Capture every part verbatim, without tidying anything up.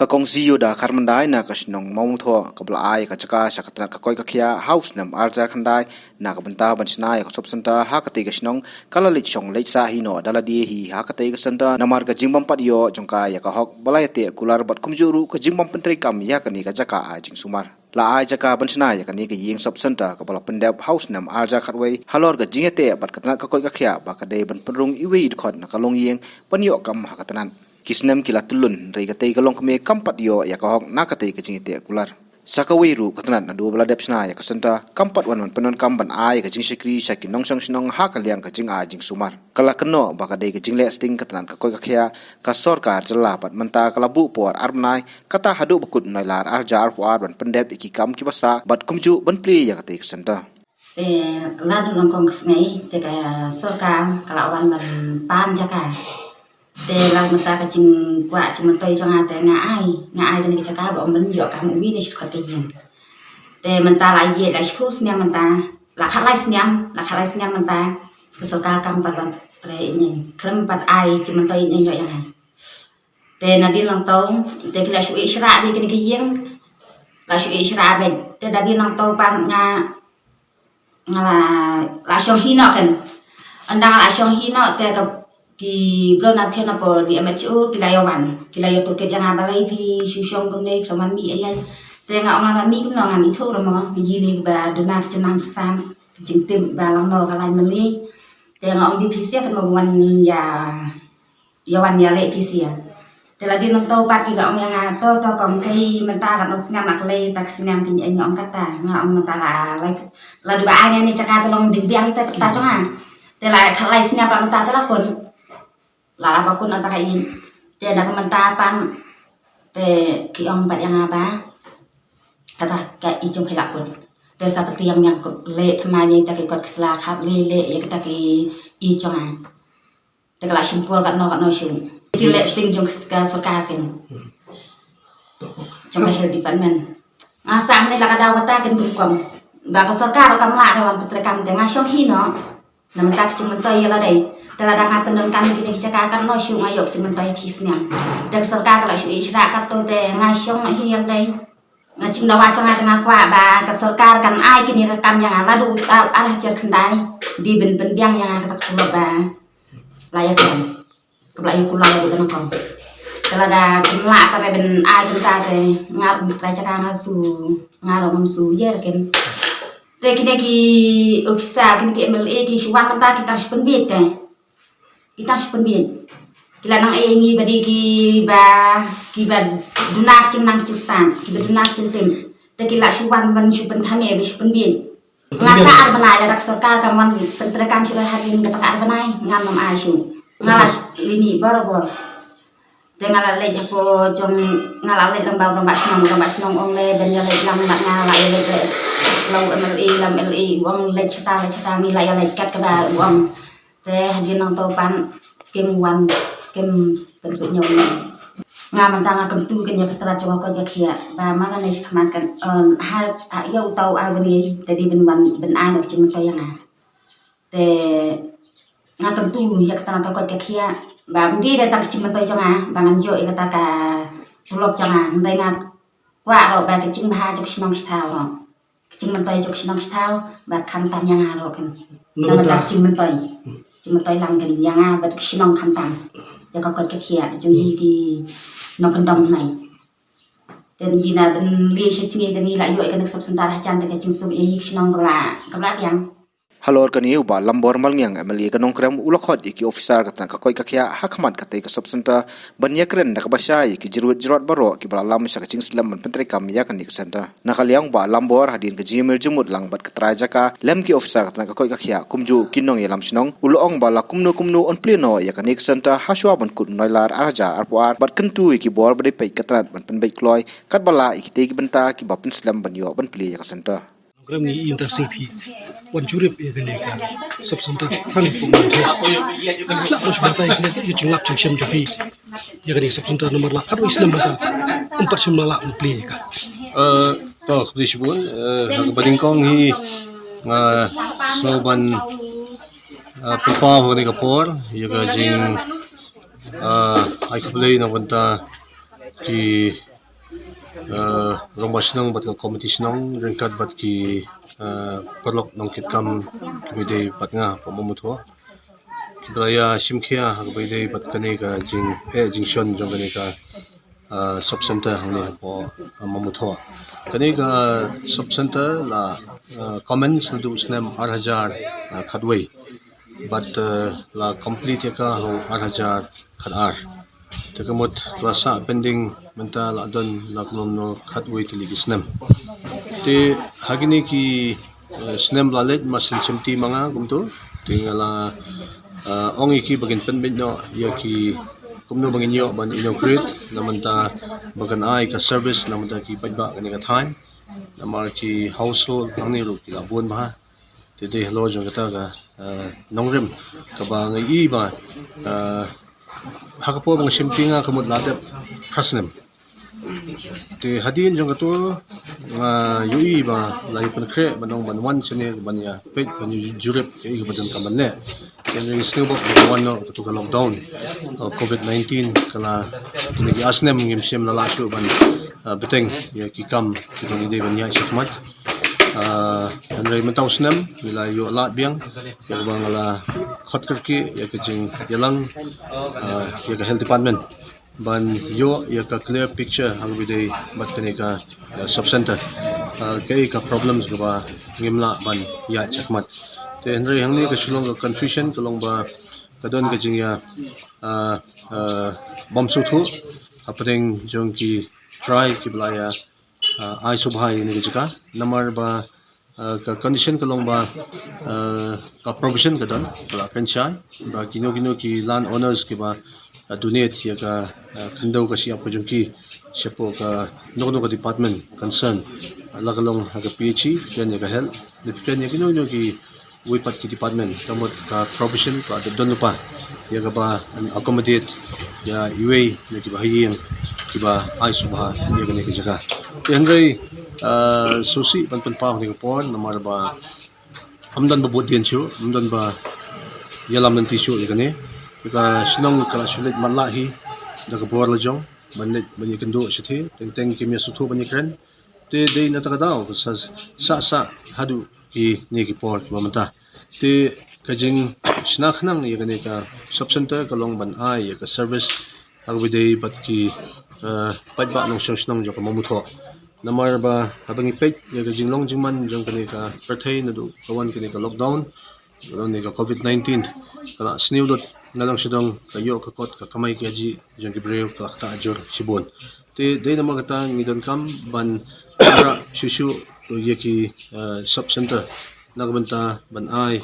Ka Kong Zioda Kharmandai na ka shnong Mawngthoh kaba la ai ka jaka sha ka tnat ka koit ka khiah ha u snem arhajar khyndai na ka bynta ban shna ïa ka sub center ha katei ka shnong ka la leit shong leit sah hi noh da lade hi ha katei ka center namar ka jingbym pat ïoh jong ka ïa ka hok ba la ïateh kular bad kumjuh ruh ka jingbym pyntreikam ïa kane ka jaka ai jingsumar. La ai jaka ban shna ïa kane ka ïing sub center kaba la pyndep ha u snem arhajar khatwei halor ka jingïateh bad ka tnat ka koit ka khiah ba ka dei ban pynrung iwei i dkhot na ka longïing ban ïoh kam ha ka tnat. Ki snem ki la tylun hynrei katei ka longkmie kam pat ïoh ïa ka hok na katei ka jingïateh kular. Sa kawei ruh ka tnat naduh ba la dep shna ïa ka center kam pat wan ban pyndonkam ban ai ka jingshakri sha ki nongshong shnong ha ka liang ka jingai jingsumar. Ka la kynnoh ba ka dei ka jingleh sting ka tnat ka koit ka khiah ka sorkar jylla bad mynta ka la buh por ar bnai kata haduh ba kut u Nailar arhajar arphew ar ban pyndep ïa ki kam kiba sah bad kumjuh ban plie ïa katei ka center. Te lada nyngkong ka sngi te ka sorkar ka la wan ban pan jaka. Te la mynta ka jingkwah jingmyntoi jong nga te nga ai, nga ai kane ka jaka ba ong ban ïoh kam uwei ne shi dkhot ka ïing. Te mynta la ïeit la shiphew snem mynta, la khatlai snem, la khatlai snem mynta ka sorkar kam pat wan trei ïa nga, khlem pat ai jingmyntoi ïa nga. Te nadien nangto te ki la shu ïeh shrah beit kane ka ïing, la shu ïeh shrah beit. Te nadien nangto pat nga nga la, la shong hi noh kan. Ynda nga la shong hi noh te ka ki bro na thien na por di M H O ki la ïa wan, ki la ïa tohkit ïa nga balei phi shu shong kumne, phi la wan mih ïa nga. Te nga ong nga la mih kumno, ngan ithuh ruh mo ïa kine kiba duna ka jingnang stan, ka jingtip ba lang noh ka lain mynne. Te nga ong dei phi sha kan mo wan ïa ïa wan ïaleh phi sha. Te la dei nangto pat ki la ong ïa nga, to to kong, phi mynta katno snem, la kylli ta ka snem, kine nga ong kata, nga ong mynta la lai, la dei ba ai ne jaka te long ding biang te kata jong nga. Te la khatlai snem pat mynta te la kun, la la ba kun ata ka ïing. Te da ka mynta pat te ki ong pat ïa nga ba kata ka ïing jong phi la kun. Te sa pyntieng ïa nga, leh thymmai ne ta ki kot ki sla, khap leh leh ïa kata ki ïing jong nga. Te ka la shim por katno katno shuh. Jingïaleh sting jong ka sorkar kin, jong ka health department. Nga sah ne la ka daw kata kin, kong, ba ka sorkar kam lah da wan pyntreikam, te nga shong hi noh. Na mynta ka jingmyntoi ïa lade. Te lada nga pyndonkam ïa kine ki jaka katno shuh nga ïoh ka jingmyntoi ha ka shi snem. Te ka sorkar ka la shu ïeh shrah katto te nga shong noh hi ïa lade. Nga jingdawa jong nga te nga kwah ba ka sorkar kan ai kine ka kam ïa nga, lada u, ah, ar hajar khyndai dei ban pynbiang ïa nga kata ka tulop ba la ïa kren, kaba la ïa kular ïa u da nyngkong. Te lada kin lah tare ban ai kynta te nga ruh ngam trai jaka, nga shu, nga ruh ngam shu ïa kin. Te kine ki officer, kine ki M L A ki shu wan mynta ki tang shu pynbiej te. Ki tang shu pynbiej. Ki la nang ïa ngi ba dei kiba, kiba duna ka jingnang ka jingstad, kiba duna ka jingtip. Te ki la shu wan ban shu pynthame ba shu pynbiej. Nga sah ar bnai, lada ka sorkar kam wan pyntreikam shuh hadien kata ka ar bnai, ngam nym ai shuh. Nga la lyngngoh barabor. Te nga la leit hapoh jong, nga la leit lang bad u rangbah shnong, u rangbah shnong ong lei ban ïa leit lang bad nga, la ïa leit leit. La u M L A, la M L A u ong leit shata, leit shata, ngi la ïa leit kat kaba u ong. Te hadien nangto pat kim wan, kim pynsuk ñiew. Nga mynta nga kyntu kan ïa ka tnat jong ka koit ka khiah ba man la ne shi khmat kan, em, ha, ha ïa uta u ar bnai te dei ban wan ban ai noh ka jingmyntoi ïa nga. Te nga kyntu ïa ka tnat ka koit ka khiah ba ym dei da tang ka jingmyntoi jong nga ba ngan ïoh ïa kata ka tulop jong nga, hynrei nga kwah ruh ba ka jingbha jong ka shnong shathaw ruh, ka jingmyntoi jong ka shnong shathaw ba khamtam ïa nga ruh kan. Namar ka jingmyntoi, jingmyntoi lang kan ïa nga bad ka shnong khamtam, ïa ka koit ka khiah jong ngi ki nongkyndong nai. Te ngi na ban leit sha jngi te ngi la ïoh ïa kane ka sub center hajan te ka jingsuk ïa ngi ka shnong ka la, ka la biang. Halor kane u Bah Lambor Malngiang, M L A ka Nongkrem, u la khot ïa ki officer ka tnat ka koit ka khiah ha khmat katei ka sub center ban ïakren da kaba shai ïa ki jyrwit jyrwat baroh kiba la lam sha ka jingslem ban pyntreikam ïa kane ka center. Na ka liang u Bah Lambor, hadien ka jingïamir jingmut lang bad ka trai jaka lem ki officer ka tnat ka koit ka khiah kumjuh ki nongïalam shnong, u la ong ba la kumno kumno un plie noh ïa kane ka center ha shuwa ban kut u Nailar ar hajar arphew ar bad kyntu ïa ki bor ba dei peit ka tnat ban pynbeit kloi katba lah ïa kitei ki bynta kiba pynslem ban ïoh ban plie ïa ka center. Nongkrem, ngi i ïa ka sngewbha wan jurip ïa kane ka sub center ha Nongpoh Mawngthoh. Ngi la pynshai batai ïa kane ka jinglap jingshem jong phi ïa kane ka sub center namar la khatwei snem mynta ym pat shym la lah ban plie ïa ka. Eh, to, khublei shibun, eh, ha kaba nyngkong hi nga sngewbha ban, eh, pynpaw ha kane ka por ïa ka jing, eh, ai khublei na ka bynta ki uh, Rangbah Shnong bad ka Committee Shnong ryngkat bad ki uh, paralok nongkitkam kiba dei bad nga, Bah Mamutho, kiba la ïa shimkhia ha kaba dei bad kane ka jing eh jingshon jong kane ka uh, sub center hangne hapoh uh, Mamutho. Kane ka sub center la uh, commence naduh snem ar hajar uh, khatwei bad uh, la complete ïa ka ha u ar hajar khatar. Te ka mut ka la sah pending mynta la don la kumno khatwei tylli ki snem. Te ha kine ki uh, snem ba la leit, ma sngewsih ma nga kumto, te nga la uh, ong ïa ki ba kin pynbeit noh ïa ki kumno ba ngin ïoh ban inaugurate na bynta ba kan ai ka service na bynta ki paidbah kane ka thaiñ. Namar ki household hangne ruh ki la bun bha. Te dei halor jong kata ka uh, nongrim kaba nga ïohi ba uh, ha ka por ba nga shim pynïaid ka mut la dep phra snem. Te hadien jong kato nga ïohi ba la ïa pynkhreh ban ong ban wan shane ban ïa peit ban ïa jurip kaei kaba donkam ban leh. Te ngi sngewbha ban wan noh kato ka lockdown uh, covid nineteen ka la, kine ki ar snem ngim shym la lah shuh ban uh, bteng ïa ki kam kiba ngi dei ban ïaid shakhmat. Uh, hynrei mynta u snem ngi la ïoh lad biang ïa kaba nga la khot kyrkieh ïa ka jingïalang uh, ïa ka health department ban ïoh ïa ka clear picture ha kaba dei bad kane ka uh, sub center. Uh, kaei ka problems kaba ngim lah ban ïaid shakhmat. Te hynrei hangne ka shu long ka confusion ka long ba ka don ka jingïa uh, uh, bym sngewthuh hapdeng jong ki trai kiba la ïa uh, ai sngewbha ïa kane ka jaka. Namar ba uh, ka condition ka long ba uh, ka provision ka don ba la kren shai ba kino kino ki land owners kiba uh, donate ïa ka uh, khyndew ka shyiap ka jong ki shapoh kano kano ka department concern, uh, la ka long ha ka P H E, phi kren ïa ka health, phi kren ïa kino kino ki wei pat ki department, ka mut ka provision ka dep don lypa ïa kaba accommodate ïa iwei na kiba ha ïing kiba ai sngewbha ïa kane ka jaka. Te hynrei uh, sngewsih ban pynpaw ha kane ka por namar ba ym don ba bud dien shuh, ym don ba ïalam lynti shuh ïa kane. Te ka shnong ka la shu leit matlah hi da ka bor la jong ban leit ban ïakynduh shathie, teng teng kim ïasngewthuh ban ïakren. Te dei na kata ka daw ka sa sah sah haduh kine ki por kiba mynta. Te ka jingshna khnang ïa kane ka sub center ka long ban ai ïa ka service ha kaba dei bad ki uh, paidbah nongshong shnong jong ka Mamutho. Namar ba haba ngi peit ïa ka jinglong jingman jong kane ka pyrthei naduh ka wan kane ka lockdown, kane ka covid nineteen, ka la sniew lut na long sha dong, ka ïoh ka kot ka kamai kajih jong ki briew ka la ktah jur shibun. Te dei namar kata ngi donkam ban wanrah shuh shuh ïa ki uh, sub center na ka bynta ban ai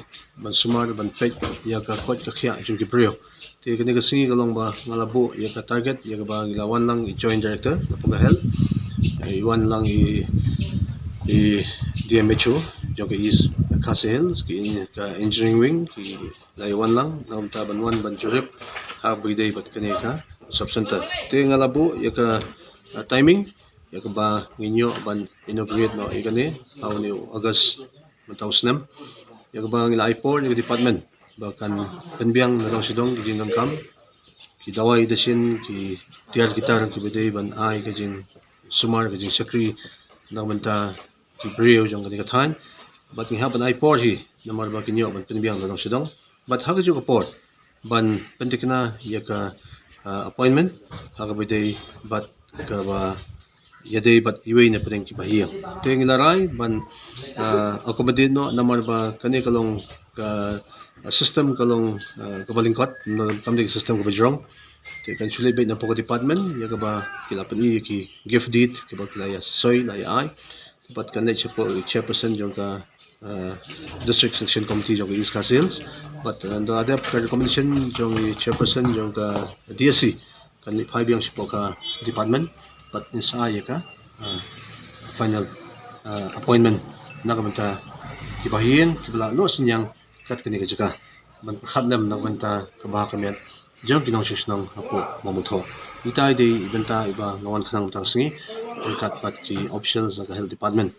ban sumar ban peit ïa ka koit ka khiah jong ki briew. Te kane ka sngi ka long ba nga la buh ïa ka target ïa kaba ngi la wan lang i Joint Director na ka health, i wan lang i, i D M H O jong ka East Khasi Hills, ki ka engineering wing ki la ïa wan lang na ka bynta ban wan ban jurip ha kaba ïadei bad kane ka sub center. Te nga la buh ïa ka uh, timing ïa kaba ngin ïoh ban inaugurate noh ïa kane ha une u August mynta u snem. Ïa kaba ngi la ai por ïa ka department ba kan pynbiang na dong sha dong ki jingdonkam, ki dawai dashin, ki tiar ki tar kiba dei ban ai ka jingsumar ka jingshakri na ka bynta ki briew jong kane ka thaiñ. Bad ngi hap ban ai por hi namar ba kin ïoh ban pynbiang na dong sha dong. Bad ha kajuh ka por ban pynthikna ïa ka uh, appointment ha kaba ïadei bad kaba ïadei bad iwei na pdeng kiba ha ïing. Te ngi la rai ban uh, accommodate noh namar ba kane ka long ka uh, system ka long uh, kaba lyngkot, kam dei ka system kaba jrong. Te kan shu leit beit na poh ka department ïa kaba ki la pyni ïa ki gift deed kaba ki la ïa soi la ïa ai. Bad kan leit shapoh chairperson jong ka uh, District Selection Committee jong ka East Khasi Hills. Bad uh, da dep ka recommendation jong i chairperson jong ka D S C kan leit phai biang shapoh ka department bad in sa ïa ka uh, final uh, appointment na ka bynta kiba ha ïing kiba la noh synñiang kat kane ka jaka ban pyrkhat lem na ka bynta ka bha ka miat jong ki nongshong shnong hapoh Mamutho. Ita i dei i bynta iba nga wan khnang mynta ka sngi ryngkat bad ki officials na ka health department.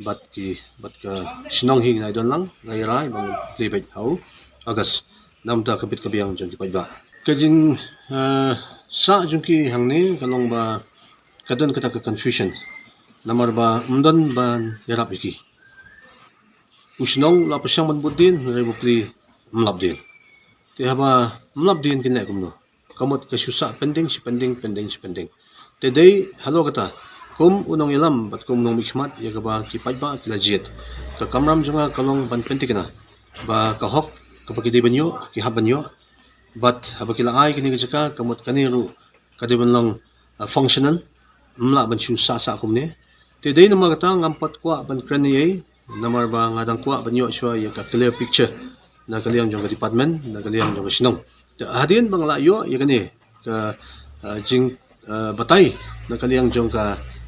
Bad ki, bad ka shnong hi ngi la don lang, nga rai ba ngan plie beit ha u August na ka bynta ka bit ka biang jong ki paidbah. Ka jing uh, sah jong ki hangne ka long ba ka don kata ka confusion. Namar ba ym don ban ïarap ïa ki. U shnong la pyrshang ban bud dien, hynrei bapli ym lap dien. Te haba ym lap dien kin leh kumno? Ka mut ka shu sah pending, shi pending, pending, shi pending. Te dei halor kata, kum u nongïalam bad kum u nongmihkhmat ïa kaba ki paidbah ki la jied, ka kamram jong nga ka long ban pynthikna ba ka hok kaba ki dei ban ïoh, ki hap ban ïoh. Bad haba ki la ai kane ka jaka, ka mut kane ruh ka dei ban long, ah, functional, ym lah ban shu sah sah kumne. Te dei namar kata ngam pat kwah ban kren ei ei, namar ba nga dang kwah ban ïoh shuwa ïa ka clear picture na ka liang jong ka department, na ka liang jong ka shnong. Te hadien ba nga la ïoh ïa kane ka, ah, jing, ah, batai na ka liang jong ka,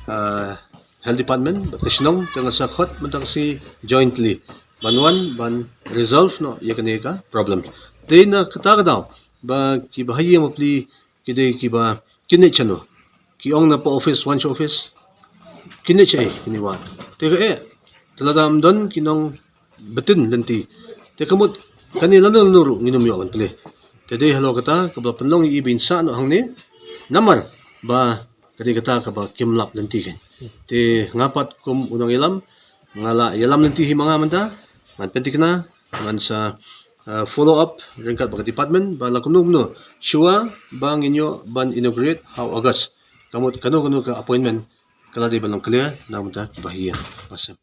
ah, health department bad ka shnong, te nga sa khot mynta ka sngi jointly ban wan ban resolve noh ïa kane ka problem. Dei na kata ka daw ba ki bahaïing bapli ki dei kiba kin leit shano? Ki ong na post office, wan sha office, kin leit shaei kine wad? Te ka eh, te lada ym don ki nongbtin lynti, te ka mut kane lano lano ruh ngin ym ïoh ban plie. Te dei halor kata kaba pynlong ïa i ba in sah noh hangne, namar ba ka dei kata kaba kim lap lynti kein. Te nga pat kum u nongïalam, nga la ïalam lynti hi ma nga mynta, ngan pynthikna, ngan sa, ah, follow up ryngkat bad ka department ba la kumno kumno shuwa ba ngin ïoh ban inaugurate ha u August. Ka mut kano kano ka appointment ka la dei ban long clear na ka bynta ki bahaïing. Ba sem.